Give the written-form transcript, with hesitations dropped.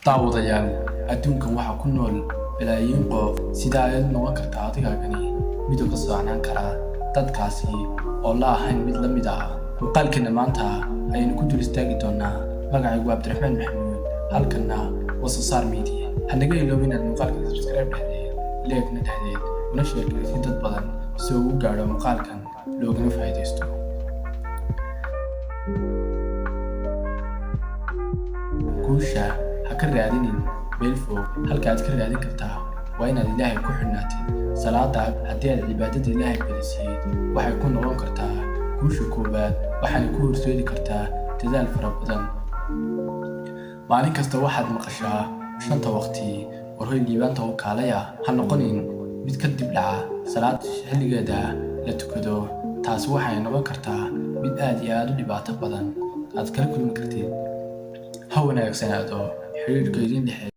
Daawadayaal, adduunkan waxaa ku nool balaayiin qof. Sidee ayaad u noqon kartaa adigaagani mid uga socnaan kara dadkaasi oo la ahayn mid la mid ah? Muuqaalkeena maanta ayaynu ku dul istaagi doonaa. Magacaygu waa Cabdiraxmaan Maxamuud, halkanna waa Sasaar Media. Ha naga iloobin inaad muuqaalkan subscribe dhexdeed, like-na dhexdeed, una share garaysid dad badan si uu u gaadho muuqaalkan loogana faa'iidaysto. Guusha ha ka raadinin meel fog. Halka aad ka raadin kartaa waa inaad Ilaahay ku xidhnaatid. Salaada haddii aad cibaadada Ilaahay badisid, waxay ku noqon kartaa guusha koowaad, waxaana ku horseedi kartaa dadaal fara badan. Maalin kasta waxaad maqashaa shanta waqti: "War hoy, liibaanta oo kaalaya." Ha noqonin mid ka dib dhaca salaad xilligeeda la tukado. Taasi waxay noqon kartaa mid aad iyo aad u dhibaato badan aad kala kulmi kartid. Ha wanaagsanaado xiriirka idin dhexeeya.